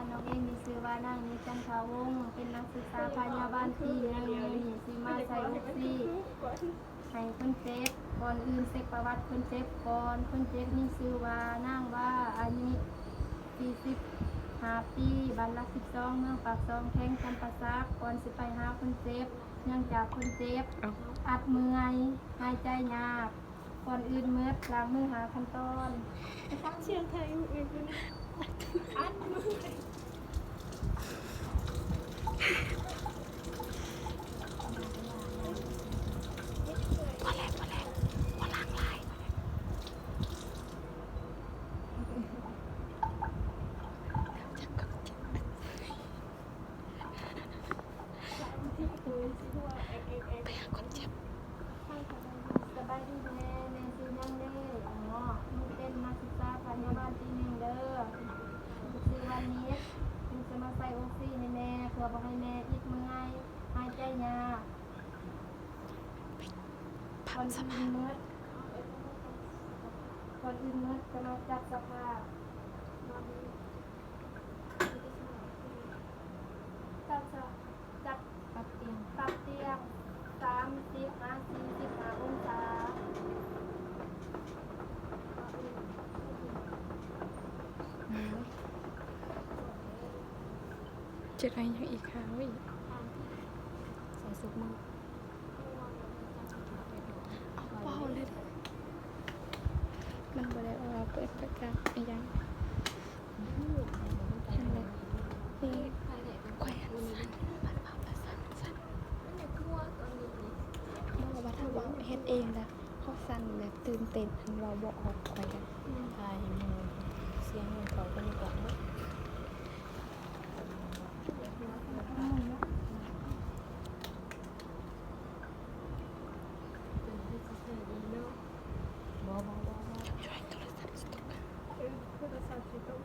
ນ້ອງເອງມີຊື່ວ່ານາງນິດ ຈັນທະວົງ ເປັນນັກສຶກສາພະຍາບານປີໜຶ່ງ ມື້ນີ້ຊິມາໃສ່ອົກຊີໃຫ້ຄົນເຈັບ. ກ່ອນອື່ນເຊັກປະຫວັດຄົນເຈັບກ່ອນ. ຄົນເຈັບມີຊື່ວ່ານາງວ່າ ອາຍຸສີ່ສິບຫ້າປີ ບ້ານຫຼັກສິບສອງ ເມືອງປາກຊ່ອງ ແຂວງຈຳປາສັກ. ກ່ອນຊິໄປຫາຄົນເຈັບ ເນື່ອງຈາກຄົນເຈັບອັດເມື່ອຍ ຫາຍໃຈຍາກ. ກ່ອນອື່ນໝົດ ລ້າງມືຫ້າຂັ້ນຕອນ. ສຽງໄທ ອັດເມື່ອຍ. ພໍແລ້ວ ພໍແລ້ວ ບໍ່ລ້າງຫຼາຍ. ໄປຫາຄົນເຈັບ. ສະບາຍດີແມ່ ແມ່ຊື່ຫຍັງເດ? ອໍ ລູກເປັນນັກສຶກສາພະຍາບານປີໜຶ່ງເດີ ລູກຊື່ວ່ານິດ ລູກຈະມາໃສ່ອົກຊີໃຫ້ແມ່ ເພື່ອບໍ່ໃຫ້ແມ່ອິດເມື່ອຍ ຫາຍໃຈຍາກ. ກ່ອນອື່ນໝົດ ກ່ອນອື່ນໝົດຈະມາຈັດສະພາບ ຈັດສະ ຈັດປັບຕຽງ ປັບຕຽງສາມສິບຫາສີ່ສິບຫ້າອົງສາ. ເຈັດໄດ້ຫຍັງອີກຄະ? ເອີຍ ໃສ່ຊຸບມື. ເອົາ ເວົ້າເລີຍເດີ ມັນບໍ່ໄດ້ວ່າເປີດປະກາດອີ່ຫຍັງ. ຫັ້ນແຫຼະ ນີ້ ຂ້ອຍຫັ້ນສັ່ນ ມັນເວົ້າແລ້ວສັ່ນ ສັ່ນ. ບໍ່ ວ່າຖ້າເວົ້າເຮັດເອງລະ ເຮົາສັ່ນແບບຕື່ນເຕັ້ນ ຫັ້ນເວົ້າບໍ່ອອກ ຂ້ອຍກະ ອືມ ຖ່າຍໃຫ້ໝູ່ ສຽງມັນເຂົ້າໄປໃນປາກເນາະ. ບໍ່ ບໍ່ ບໍ່ ບໍ່ ໂທລະສັບຊິຕົກ ເອີ ໂທລະສັບຊິຕົກ.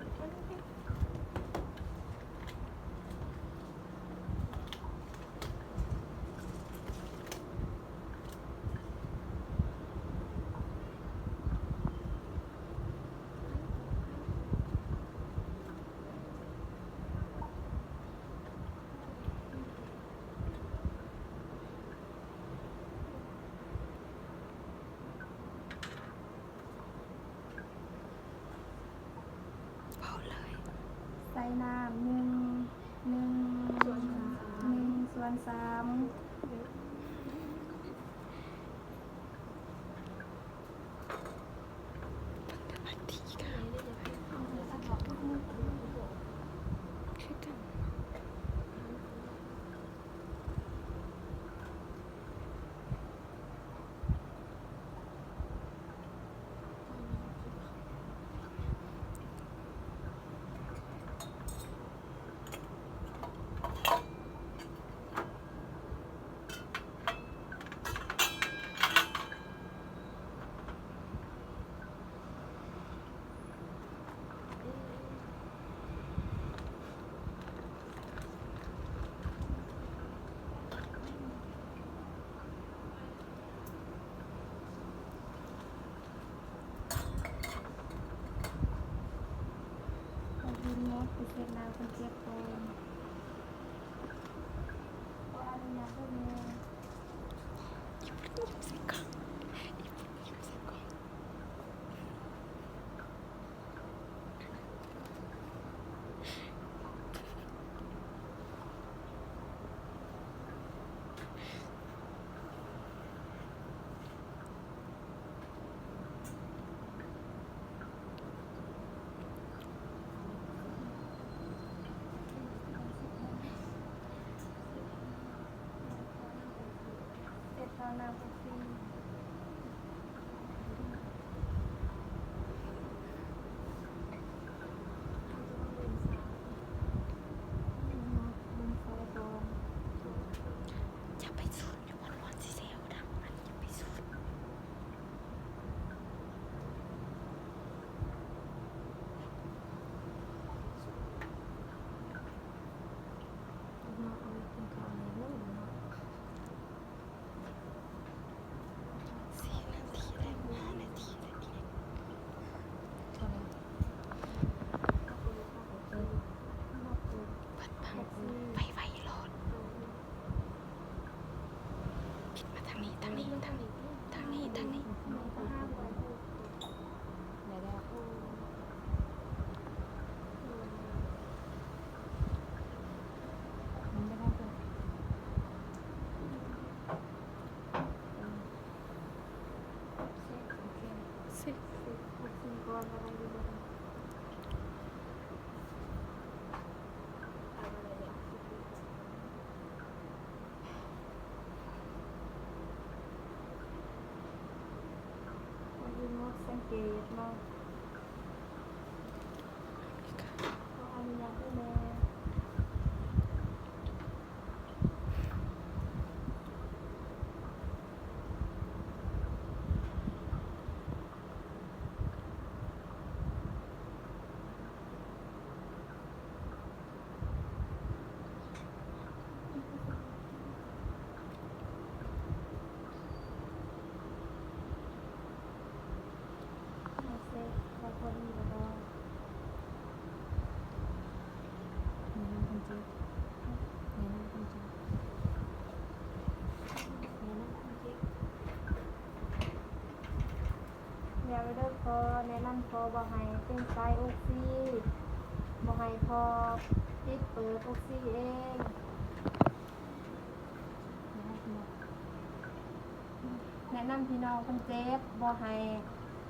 ເວົ້າເລີຍ ໃສ່ນ້ຳໜຶ່ງ ໜຶ່ງ ໜຶ່ງສ່ວນສາມ. ໄປເຊັດໜ້າຄົນເຈັບກ່ອນ ຂໍອະນຸຍາດເດີແມ່. ຢ່າໄປສູດ ຢູ່ບ່ອນຮ້ອນຊິແຊວດັງ ອັນນີ້ຢ່າໄປສູດ. ເນາະ ເອົາໄວ້ກິນເຂົ້ານີ້ເດີເນາະ. ນຳພໍ່ບໍ່ໃຫ້ຕື່ນສາຍອົກຊີ, ບໍ່ໃຫ້ພໍ່ປິດເປີດອົກຊີເອງ. ແນະນຳພີ່ນ້ອງຄົນເຈັບບໍ່ໃຫ້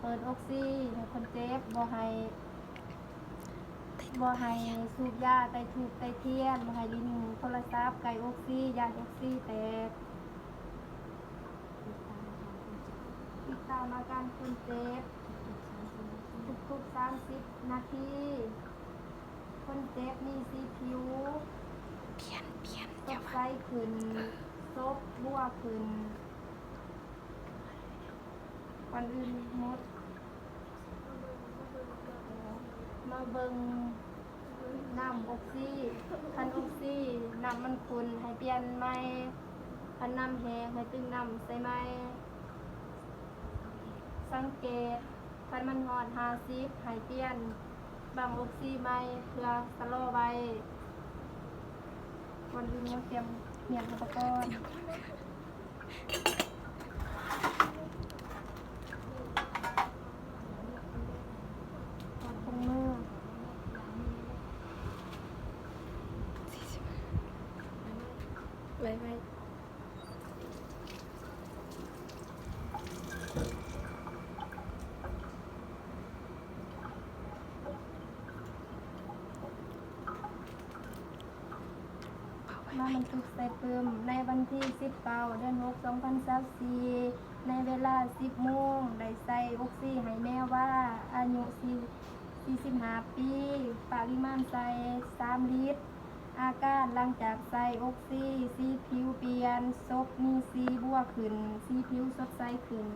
ເປີດອົກຊີໃຫ້ຄົນເຈັບ, ບໍ່ໃຫ້ ບໍ່ໃຫ້ສູບຢາ, ໄຕ້ທູບໄຕ້ທຽນ, ບໍ່ໃຫ້ຫຼິ້ນໂທລະສັບໃກ້ອົກຊີ, ຢ້ານອົກຊີແຕກ. ຕິດຕາມອາການຄົນເຈັບທຸກໆສາມສິບນາທີ. ຄົນເຈັບມີສີຜິວ ປ່ຽນ ປ່ຽນ ສົດໃສຂຶ້ນ, ສົບບົວຂຶ້ນ. ກ່ອນອື່ນໝົດ ມາເບິ່ງນ້ຳອົກຊີ. ຄັນອົກຊີນ້ຳມັນຂຸ່ນໃຫ້ປ່ຽນໃໝ່, ຄັນນ້ຳແຫ້ງໃຫ້ຕື່ມນ້ຳໃສ່ໃໝ່. ສັງເກດ ຄັນມັນຮອດຫ້າສິບໃຫ້ປ່ຽນບັ້ງອົກຊີໃໝ່ເພື່ອຊະລໍໄວ້. ກ່ອນອື່ນໝົດ ຕຽມມ້ຽນອຸປະກອນ. ຖອດຖົງມື ໄວໆ. ມາບັນທຶກໃສ່ປຶ້ມ ໃນວັນທີສິບເກົ້າ ເດືອນຫົກ ສອງພັນຊາວສີ່ ໃນເວລາສິບໂມງ ໄດ້ໃສ່ອົກຊີໃຫ້ແມ່ວາ ອາຍຸສີ່ ສີ່ສິບຫ້າປີ, ປະລິມານໃສ່ສາມລິດ. ອາການຫຼັງຈາກໃສ່ອົກຊີ: ສີຜິວປ່ຽນ, ສົບມີສີບົວຂຶ້ນ, ສີຜິວສົດໃສຂຶ້ນ.